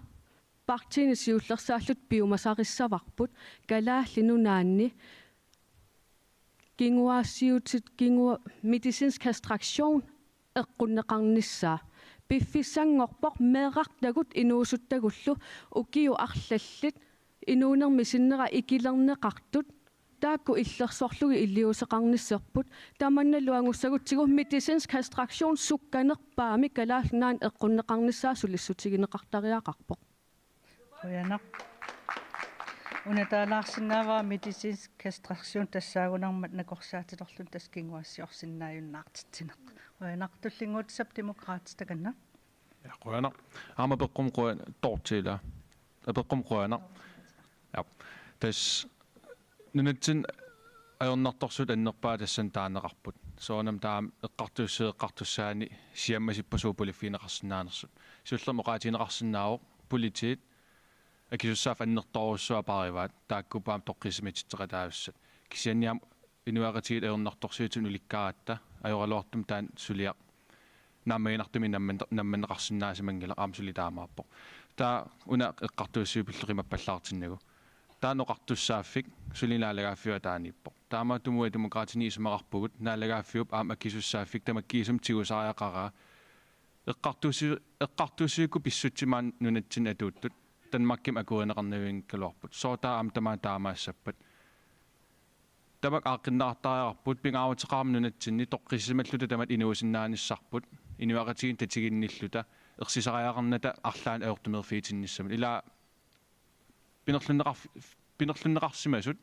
partiini siullersaalluta piumasarissavarput Kalaallit Nunaanni kinguaassiutit, kingua-, medicinsk kastration eqqunneqarnissaa. Piffissanngorpoq meerartagut inuusuttagullu ukiut arlallit inuunermi sinnera ikilerneqartut, taakku illersorlugit iliuuseqarnisserput. Tamannalu angussagutsigu medicinsk kastration sukkanerpaamik Kalaallit Nunaanni eqqunneqarnissaa sulissutigineqartariaqarpoq. Qujanaq. Una taalaarsinnaavara medicinsk kastration tassaagunarmat nakorsaatitorluni, tassa kinguaassiorsinnaajunnaartitsineq. Qujanaq. Tullinnguutissap Demokraatit, takanna. Ja, qujanaq. Aamma apeqqummi qujan-, Dorthe, ilaa. Apeqqummi qujanaq. Ja. Tassa nunatsinni ajornartorsiutit annerpaat tassani taaneqarput. Soorunami taama eqqartuussiviit eqqartussaaneq siammasippoq suut puliffigineqarsinnaanersut. Siullermik oqaatigineqarsinnaavoq politiit akisussaaffik annertoorujussuaq paarivaat, taakkuupput aamma toqqissisimatitseqataasussat. Kisianni aamma inuiaqatigiit ajornartorsiutinut ulikkaaratta ajoraluartumik taanna suliaq naammaginartumik namman-, nammanneqarsinnaasimanngilaq, aamma suli taamaappoq. Taava una eqqartuussiviup pillugu qimappallaartinnagu. Taanna oqartussaaffik suli naalagaaffiup ataaniippoq. Taamaattumik uagut Demokraatini isumaqarpugut naalagaaffiup aamma akisussaaffik tamakkiisumik tigusariaqaraa. Eqqartuussi-, eqqartuussivikkut pissutsit maani nunatsinni atuuttut Danmarkimi akuerineqarnavianngikkaluarput. Sooq taava aamma tamaat taamaassappat? Tamakku aaqqinneqartariaqarput, pingaaruteqarami nunatsinni toqqissisimalluta tamatta inuusinnaanissarput, inuiaqatigiinnut tatiginnilluta, ersisariaqarnata arlaannik ajortumeerfigitinnissamut. Ilaa pinerlunneqarf-, pinerlunneqarsimasut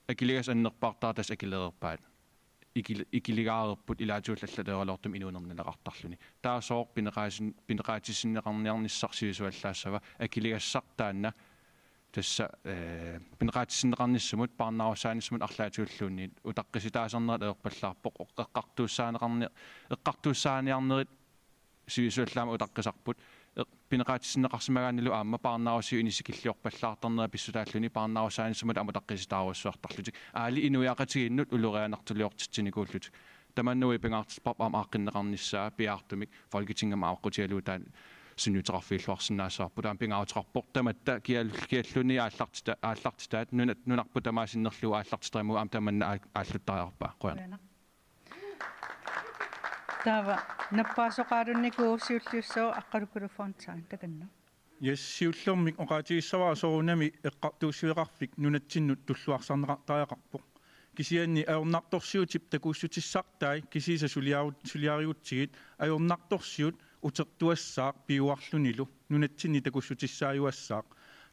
akiligassat annerpaartaat tassa akilereerpaat. Ikil-, ikiligaareerput, ilaatigut allat ajoraluartumik inuuneq naleqartarluni. Taava sooq pineqaatin-, pineqaatissinneqarniarnissaq sivisuallaassava, akiligassaq taanna tassa, eh, pineqaatissinneqarnissamut, parnaarussaanissamut arlaatigulluunniit utaqqisitaasarnerat ajorpallaarpoq, eqqartuussaaneqarni-, eqqartuussaaniarnerit sivisuallaamik utaqqisarput, eq-, pineqaatissinneqarsimagaannilu aamma parnaarussiviup inissikilliorpallaartarnera pissutaalluni parnaarussaanissamut aamma utaqqisitaarujussuartarlutik. Aali inuiaqatigiinnut ulorianartuliortitsinikuullutik. Tamanna uagut pingaartipparput aamma aaqqinneqarnissaa piaartumik Folketingimi aqqutigalugu taanna sunniuteqarfigilluarsinnaassavarput. Taanna pingaaruteqarpoq tamatta kial-, kialluunniit aallartita-, aallartitaat nuna-, nunarput tamaat sinnerlugu aallartitarimmavunga aamma tamanna aa-, aalluttariaqarpaa. Qujanaq. Qujanaq. Taava nappaasoqalunnikuuvoq siulliussooq Aqqalukkulu Fontain, takanna. Yes, siullermik oqaatigissavara soorunami eqqartuussiveqarfik nunatsinnut tulluarsarneqartariaqarpoq. Kisianni ajornartorsiutip takuussutissartai kisiisa suliaru-, suliarigutsigit ajornartorsiut utertuassaaq piuarlunilu nunatsinni takussutissaajuassaaq.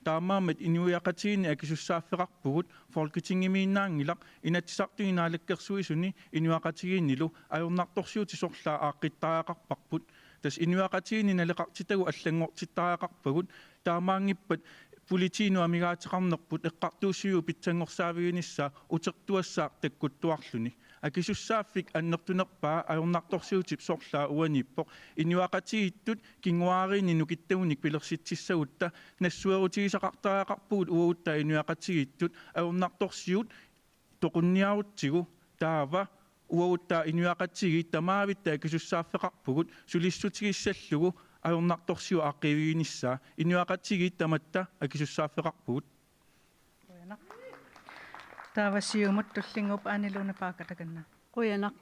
Taamaammat inuiaqatigiinni akisussaaffeqarpugut Folketingimiinnaanngilaq Inatsisartuni Naalakkersuisuni inuiaqatigiinnilu ajornartorsiutit sorlaat aaqqittariaqarparput. Tassa inuiaqatigiinni naleqartitagut allanngortittariaqarpagut, taamaanngippat politiinut amigaateqarnerput eqqartuussiviup pitsanngorsaaviginissaa utertuassaaq takkuttuarluni. Akisussaaffik annertunerpaa ajornartorsiutip sorlaa uaniippoq. Inuiaqatigiittut kinguaariinni nukittagunik pilersitsissagutta nassuerutigisaqartariaqarpugut uaguttaa inuiaqatigiittut ajornartorsiut toqunniarutsigu, taava uaguttaa inuiaqatigiit tamaavitta akisussaaffeqarpugut sulissutigissallugu ajornartorsiut aaqqiiviginissaa. Inuiaqatigiit tamatta akisussaaffeqarpugut. Qujanaq. Taava Siumut tullinnguup Ane Lone Bagger, takanna. Qujanaq.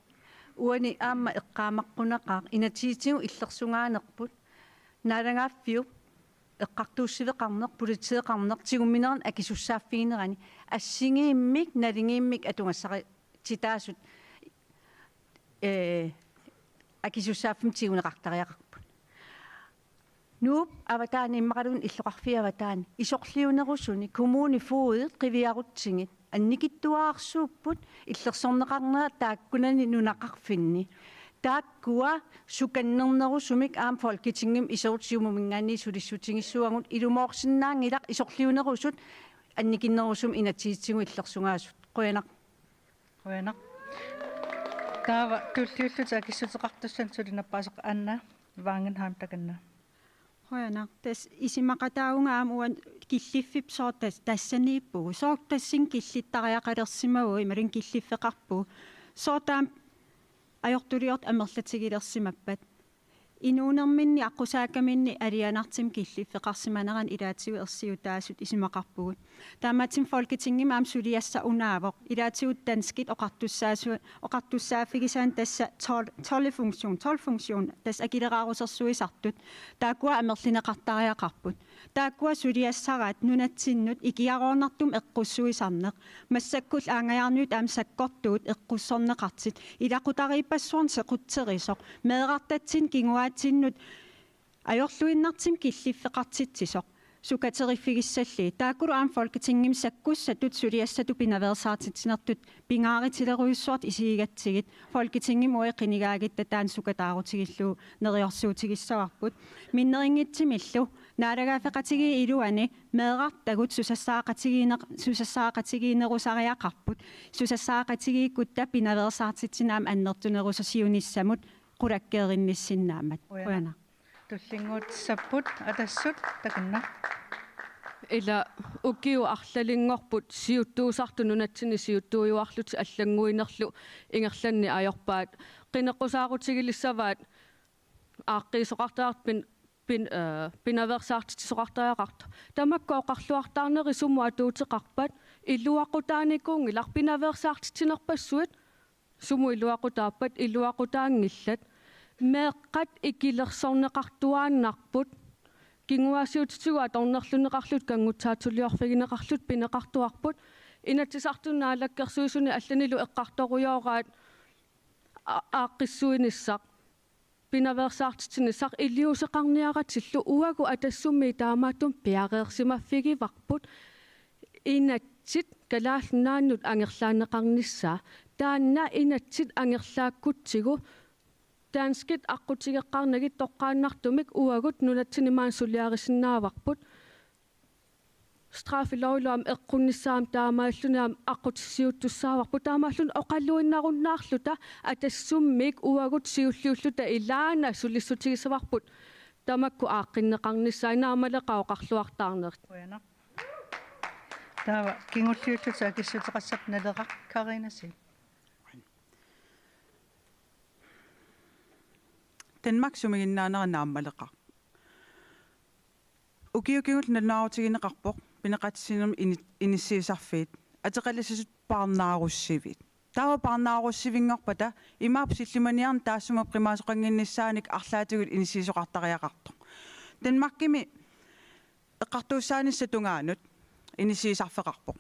Uani aamma eqqaamaqqunaqaaq inatsisitigut illersugaanerput naalagaaffiup eqqartuussiveqarneq, politeeqarneq, tigumminernik akisussaaffiginerani assigiimmik, nalingiimmik atugassaqartitaasut, ee, akisussaaffimmik tiguneqartariaqarput. Nuup avataani immaqaluunniit illoqarfiit avataani isorliunerusuni kommunifogedit qiviarutsigit annikitsuararsuupput illersorneqarnera taakkunani nunaqarfinni. Taakkua sukannernerusumik aamma Folketingimi iserut Siumuminngaanniit sulissutigissuagut, ilumoorsinnaanngilaq isorliunerusut annikinnerusumik inatsisitigut illersugaasut. Qujanaq. Qujanaq. Taava tulliullutik akissuteqartussanut suli nappaasoq Anna Wangenheim, takanna. Qujanaq. Tassa isumaqataavunga aamma uani killiffik sooq tas-, tassaniippugut. Sooq tassani killittariaqalersimavugut imaluunniit killiffeqarpugut. Sooq taama ajortuliortut amerlatigilersimappat. Inuunerminni aqqusaakkaminni alianartumik killiffeqarsimanerannut ilaatigut ersiutaasut isumaqarpugut. Taamaattumik Folketingimi aamma suliassaq unaavoq. Ilaatigut danskit oqartussaasu-, oqartussaaffigisaanni tassa told, toldefunktion, toldfunktion, tassa akileraarusersuisartut. Taakkua amerlineqartariaqarput. Taakkua suliassaraat nunatsinnut ikiaroornartumik eqqussuisarneq. Massakkut aanngajaarnut aamma sakkortuut eqqussorneqartut. Ilaqutariippassuarnik sequtserisoq. Meerartatsinnut kinguaatsinnut ajorluinnartumik killiffeqartitsisoq. Sukateriffigissallugit. Taakkulu aamma Folketingimi sakkussatut suliassatut pinaveersaartitsinertut pingaarutilerujussuartut isigigatsigit. Folketingimi uagut qinigaagitta taanna sukataarutigillugu neriorsuutigissavarput. Minnerunngitsumillu naalagaaffeqatigiit iluani meerartagut susassaaqatigiinneq-, susassaaqatigiinnerusariaqarput. Susassaaqatigiikkutta pinaveersaartitsineq aamma annertunerusoq siunissamut qulakkeerinnissinnaammat. Qujanaq. Qujanaq. Tullinnguutissapput Atassut, takanna. Ila ukiut arlalinngorput siuttuusartut nunatsinni siuttuujuarlutik allannguinerlu ingerlanneq ajorpaat. Qineqqusaarutigilissavat aaqqiisoqartariaqartut pin-, pin-, eh, pinaveersaartitsisoqartariaqartut. Tamakku oqarluartaarnerit sumut atuuteqarpat, iluaqutaanikuunngilaq pinaveersaartitsinerpassuit, sumut iluaqutaappat, iluaqutaanngillat. Meeqqat ikilersorneqartuaannarput. Kinguaassiuutitigut atornerlunneqarlutik kanngutsaatuliorfigineqarlutik pineqartuarput. Inatsisartuni Naalakkersuisuni allanilu eqqartorujooraat a-, aaqqissuinissaq, pinaveersaartitsinissaq iliuuseqarniaratillu, uagut Atassummiit taamaattumik piareersimaffigivarput inatsit Kalaallit Nunaannut angerlaanneqarnissaa. Taanna inatsit angerlaakkutsigu danskit aqqutigeqqaarnagit toqqaannartumik uagut nunatsinni maani suliarisinnaavarput. Straffelovilu aamma eqqunnissaa aamma taamaalilluni aamma aqqutissiuuttussaavarput. Taamaalilluni oqaluinnarunnaarluta Atassummiit uagut siulliulluta ilaana sulissutigissavarput tamakku aaqqinneqarnissaat. Naammaleqaaq oqarluartaarnerit. Qujanaq. Taava kingulliullutik akissuteqassapput Naleraq, Karina Zeeb. Danmark sumiginnaanera naammaleqaaq. Ukiut kingulliit nalunaarutigineqarpoq pineqaatissinni ini-, inissiisarfiit. Ateqalissasut parnaarussiviit. Taava parnaarussivinngorpata imaappoq sillimaniarneq taassuma qimaasoqannginnissaanik arlaatigut inissiisoqartariaqartoq. Danmarkimi eqqartuussaanissap tungaanut inissiisarfeqarpoq.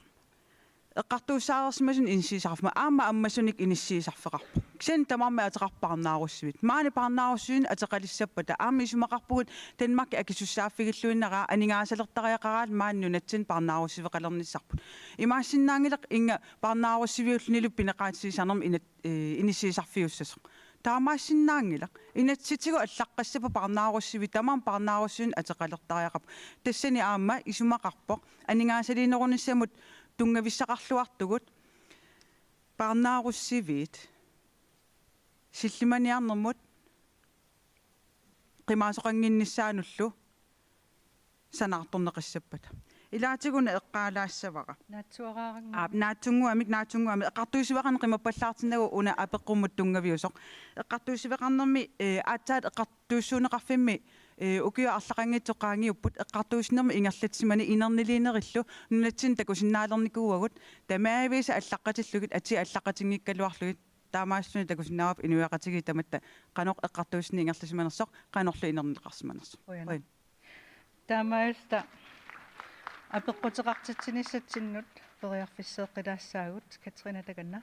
Eqqartuussaareersimasunut inissiisarfimma aamma ammasunik inissiisarfeqarpoq. Kisianni tamarmik ateqarput parnaarussivik. Maani parnaarussivinik ateqalissappata aamma isumaqarpugut Danmarkip akisussaaffigiilluinnarpaa aningaasalertariaqaraat maani nunatsinni parnaarussiveqalernissarput. Imaassinnaanngilaq inga parnaarussiviullunilu pineqaatissanermut inat-, ee, inissiisarfiussasoq. Taamaassinnaanngilaq. Inatsisitigut allaqqassappat parnaarussivik, tamarmik parnaarussivinik ateqalertariaqarput. Tassani aamma isumaqarpoq aningaasaliinerunissamut tunngavissaqarluartugut parnaarussiviit sillimaniarnermut qimaasoqannginnissaanullu sanaartorneqassappata. Ilaatigut una eqqaalaassavara. Naatsuaraaranngua-. Aap, naatsunnguamik, naatsunnguamik. Eqqartuussiveqarneq qimappallaartinnagu una apeqqummut tunngaviusoq. Eqqartuussiveqarnermi, ee, aatsaat eqqartuussuunneqarfimmi, ee, ukiut arlaqanngitsut qaangiupput, eqqartuussinermi ingerlatsimaneq inerniliinerillu nunatsinni takusinnaalernikuuagut, tamaavisa allaqqatillugit, atii allaqqatinngikkaluarlugit, taamaasilluni takusinnaavarput inuiaqatigiit tamatta qanoq eqqartuussineq ingerlasimanersoq, qanorlu inerneqarsimanersoq. Qujanaq. Qujan. Taamaalilluta apeqquteqartitsinissatsinnut periarfissaaqqilaassaagut, Katrine takanna.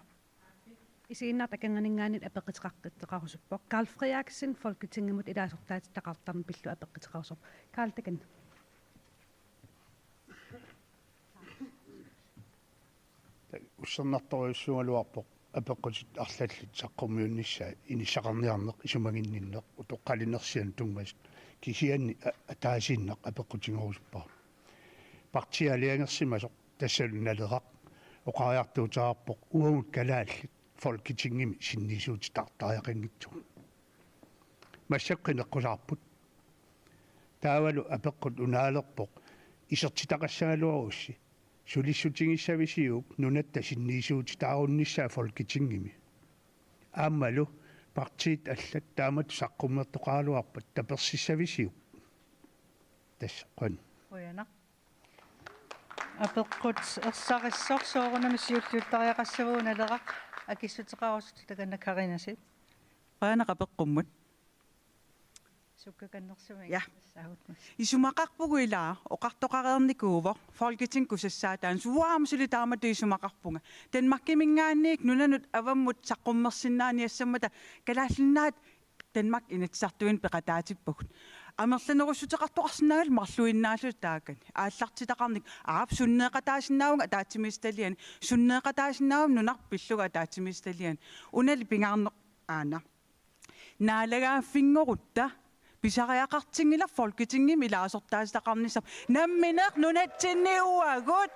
Isiginnaartut akornanninngaanniit apeqquteqartitseqarusuppoq. Karl Frederiksen, Folketingimut ilaasortaatitaqartarneq pillugu apeqquteqarusuppoq. Karl, takanna. Ussernartorujussuugaluarpoq apeqqutit arlallit saqqummiunnissaat inissaqarniarneq isumaginninneq utoqqalinersianut tunngasut, kisianni a-, ataasiinnaq apeqqutigerusuppara. Partiit aalajangersimasoq, tassalu Naleraq, oqariartuuteqarpoq uagut kalaallit Folketingimi sinniisuutitaartariaqanngitsugut. Massakkut qineqqusaarput. Taavalu apeqqut unaalerpoq: isertitaqassagaluarussi sulissutigissavisiuk nunatta sinniisuutitaarunnissaa Folketingimi? Aammalu partiit allat taamatut saqqummertoqaraluarpat tapersissavisiuk? Tassa, qujan. Qujanaq. Apeqqut ersarissoq soorunami siulliuttariaqassavagut, Naleraq, akissuteqarusuttoq, takanna Karinasi. Qujanaq apeqqummut. Sukkakannersumik. Ja. Tassaagut. Isumaqarpugut ilaa, oqartoqareernikuuvoq Folketingip kusassaataanut, uanga aamma suli taamatut isumaqarpunga. Danmarkiminngaanniit nunanut avammut saqqummersinnaaniassammata Kalaallit Nunaat Danmark Inatsisartuini peqataatippagut. Amerlanerussuteqartoqarsinnaanngilaq marluinnaalluta taakani. Aallartitaqarnikkut, aap, sunneeqataasinnaavunga ataatsimiititaliani, sunneeqataasinnaavunga nunarput pillugu ataatsimiititaliani. Unali pingaarneq aana. Naalagaaffinngorutta pisariaqartinngilaq Folketingimi ilaasortaatitaqarnissaq. Nammineq nunatsinni uagut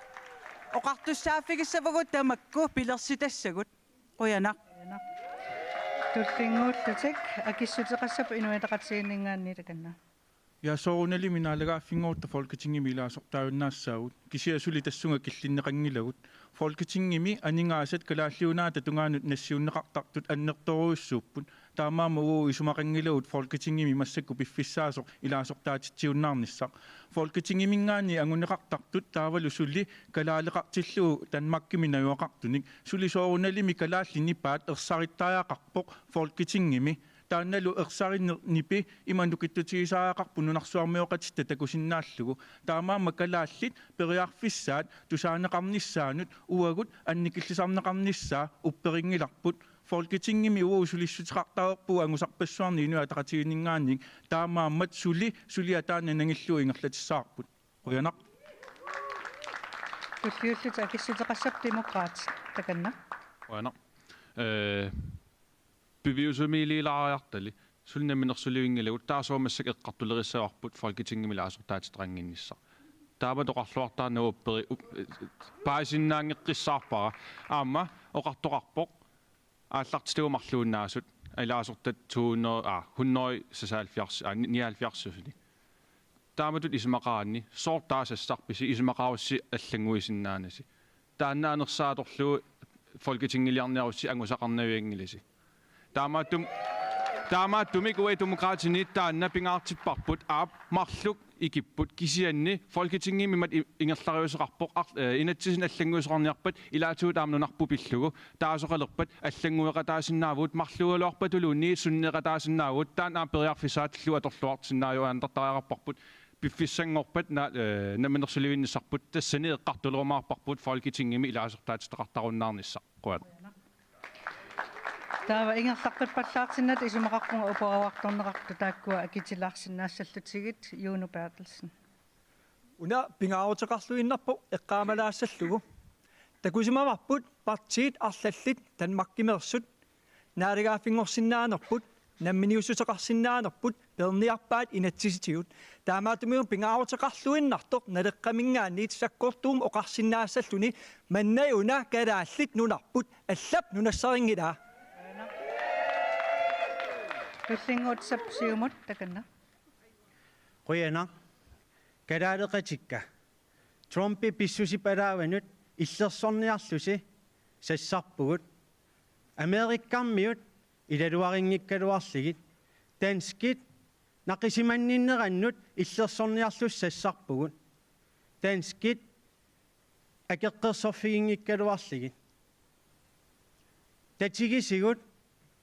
oqartussaaffigissavagut tamakku pilersitassagut. Qujanaq. Tullinnguullutik, akissuteqassapput Inuit Ataqatigiinninngaanniit, takanna. Ja, soorunalimi naalagaaffinngorutta Folketingimi ilaasortaajunnaassagut, kisianni suli tassunga killinneqanngilagut. Folketingimi aningaasat Kalaallit Nunaata tungaanut nassiunneqartartut annertoorujussuupput. Taamaammat uagut isumaqanngilagut Folketingimi massakkut piffissaasoq ilaasortaatitsiunnaarnissaq. Folketingiminngaanniit anguneqartartut taavalu suli kalaaleqartillugu Danmarkimi najugaqartunik, suli soorunalimi kalaallit nipaat ersarittariaqarpoq Folketingimi. Taannalu ersarinneq nipi ima nukittutigisariaqarpoq nunarsuarmioqatitta takusinnaallugu. Taamaammat kalaallit periarfissaat tusaaneqarnissaannut uagut annikillisarneqarnissaa upperinngilarput. Folketingimi uagut sulissuteqartareerpugut angusarpassuarnik Inuit Ataqatigiinninngaanniit, taamaammat suli suliaq taanna nangillugu ingerlatissavarput. Qujanaq. Tulliullutik, akissuteqassapput Demokraatit, takanna. Qujanaq. Ee, piviusumiiliilaariartali, suli namminersulivinngilagut, taassuma massakkut eqqartulerissavarput Folketingimi ilaasortaatitaqannginnissaq. Taamatut oqarluartarnagu upperi-, up-, paasinnaanngeqqissaarpara. Aamma oqartoqarpoq aallartitagut marluinnaasut, ilaasortat to hundrede, aa, hundrede seksoghalvfjerds, aa, ni-, nioghalvfjerds. Taamatut isumaqaraanni sooq taava sassarpisi, isumaqarussi allannguisinnaanasi? Taanna anersaat atorlugu Folketingiliarniarussi angusaqarnavianngilasi. Taamaattum-, taamaattumik uagut Demokraatini taanna pingaartipparput, aap, marluk ikipput, kisianni Folketingimi imatut i-, ingerlariuseqarpoq, ar-, eh, inatsisini allannguisoqarniarpat, ilaatigut aamma nunarput pillugu taasoqalerpat allanngueqataasinnaavugut, marluugaluarpatuluunniit sunneeqataasinnaavugut, taanna aamma periarfissaatillugu atorluarsinnaajuaannartariaqarparput. piffissanngorpat na-, eh, namminersulivinnissarput, tassani eqqartulumaarparput Folketingimi ilaasortaatitaqartarunnaarnissaq. Qujan. Taava ingerlaqqippallaartinnata isumaqarpunga uporaartorneqartut taakkua akitilaarsinnaassallutigit. Juno Berthelsen. Una pingaaruteqarluinnarpoq eqqaamalaassallugu. Takusimavarput partiit arlallit Danmarkimeersut naalagaaffinngorsinnaanerput, namminiussuteqarsinnaanerput, peerniarpaat inatsisitigut. Taamaattumik pingaaruteqarluinnartoq Naleqqaminngaanniit sakkortuumik oqarsinnaassalluni: Manna una kalaallit nunarput, allap nunassarinngilaa. Tullinnguutsap Siumut, takanna. Qujanaq. Kalaaleqatikka. Trumpi pissusipalaavanut illersorniarlusi sassarpugut. Amerikkarmiut ilaluarinngikkaluarlugit. Danskit naqisimanninnerannut illersorniarlusi sassarpugut. Danskit akeqqersorfiginngikkaluarlugit. Tatigisigut,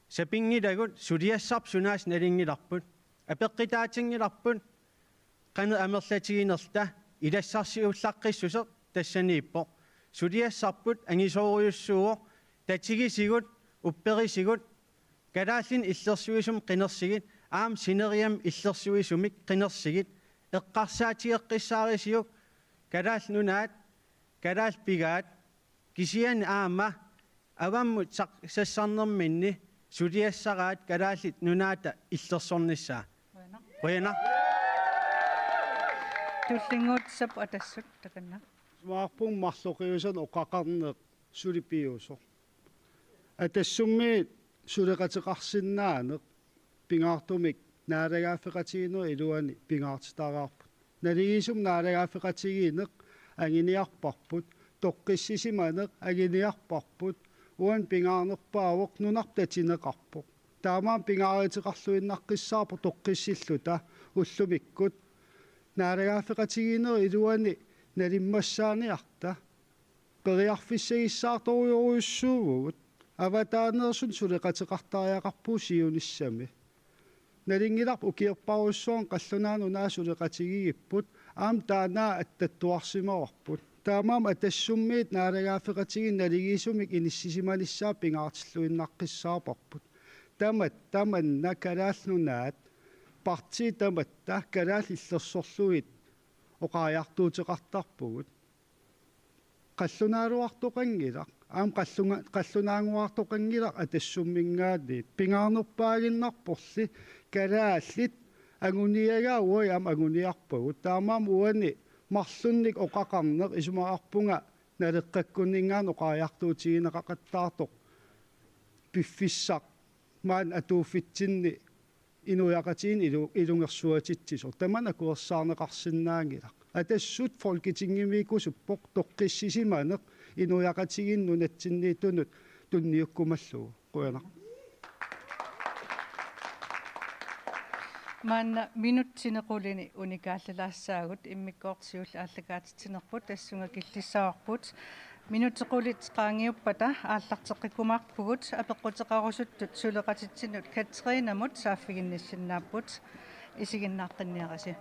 sapinngilagut, suliassarput sunaasut nalunngilarput. Apeqqutaatinngilarput qanoq amerlatiginerluta. Ilassarsiullaqqissuseq tassaniippoq. Suliassarput angisoorujussuuvoq. Tatigisigut, upperisigut, kalaallinik illersuisumik qinersigit, aamma sineriamik illersuisumik qinersigit, eqqarsaatigeqqissaarisiuk: Kalaallit Nunaat, kalaallit pigaat, kisianni aamma avammut saq-, sassarnerminni suliassaraat Kalaallit Nunaata illersornissaa. Qujanaq. Tullinnguutsap Atassut, takanna. Isumaqarpunga marloqiusanik oqaqarneq suli piviusoq. Atassummiit suleqateqarsinnaaneq pingaartumik naalagaaffeqatigiinnerup iluani pingaartitaraarput. Naligiissumik naalagaaffeqatigiinneq anguniarparput, toqqissisimaneq anguniarparput. Uani pingaarnerpaavoq nunarput tatineqarpoq. Taamaammat pingaaruteqarluinnaqqissaarpoq toqqissilluta ullumikkut naalagaaffeqatigiinnerup iluani nalimmassaaniarta. Periarfissagissaartorujorujussuuvugut. Avataaneersunik suleqateqartariaqarpugut siunissami. Nalunngilarput ukiorparujussuarni qallunaanut una suleqatigigipput, aamma taanna attattuarsimavarput. Taamaammat Atassummiit naalagaaffeqatigiinneq naligiissumik inissisimanissaa pingaartilluinnaqqissaarparput. Tamat, tamanna Kalaallit Nunaat, partiit tamatta kalaallit illersorlugit oqariartuuteqartarpugut. Qallunaaluartoqanngilaq, aamma qallunga-, qallunaannguartoqanngilaq Atassumminngaanniit. Pingaarnerpaaginnarporli kalaallit anguniagaat uagut aamma anguniarpagut. Taamaammat uani marlunnik oqaqarneq isumaqarpunga Naleqqakkunninngaanniit oqariartuutigineqaqattaartoq piffissaq maani atuuffitsinni inuiaqatigiinni ilu-, ilungersuatitsisoq. Tamanna akuersaarneqarsinnaanngilaq. Atassut Folketingimiikkusuppoq toqqissisimaneq inuiaqatigiinnut nunatsinniittunut tunniukkumallugu. Qujanaq. Maanna minutsit qulini unikaallilaassaagut, immikkoortoq siulleq aallakaatitsinerput tassunga killissavarput. Minutsit qulit qaangiuppata aallarteqqikkumaarpugut apeqquteqarusuttut suleqatitsinnut Katrinamut saaffiginnissinnaapput. Isiginnaaqqinniarisi.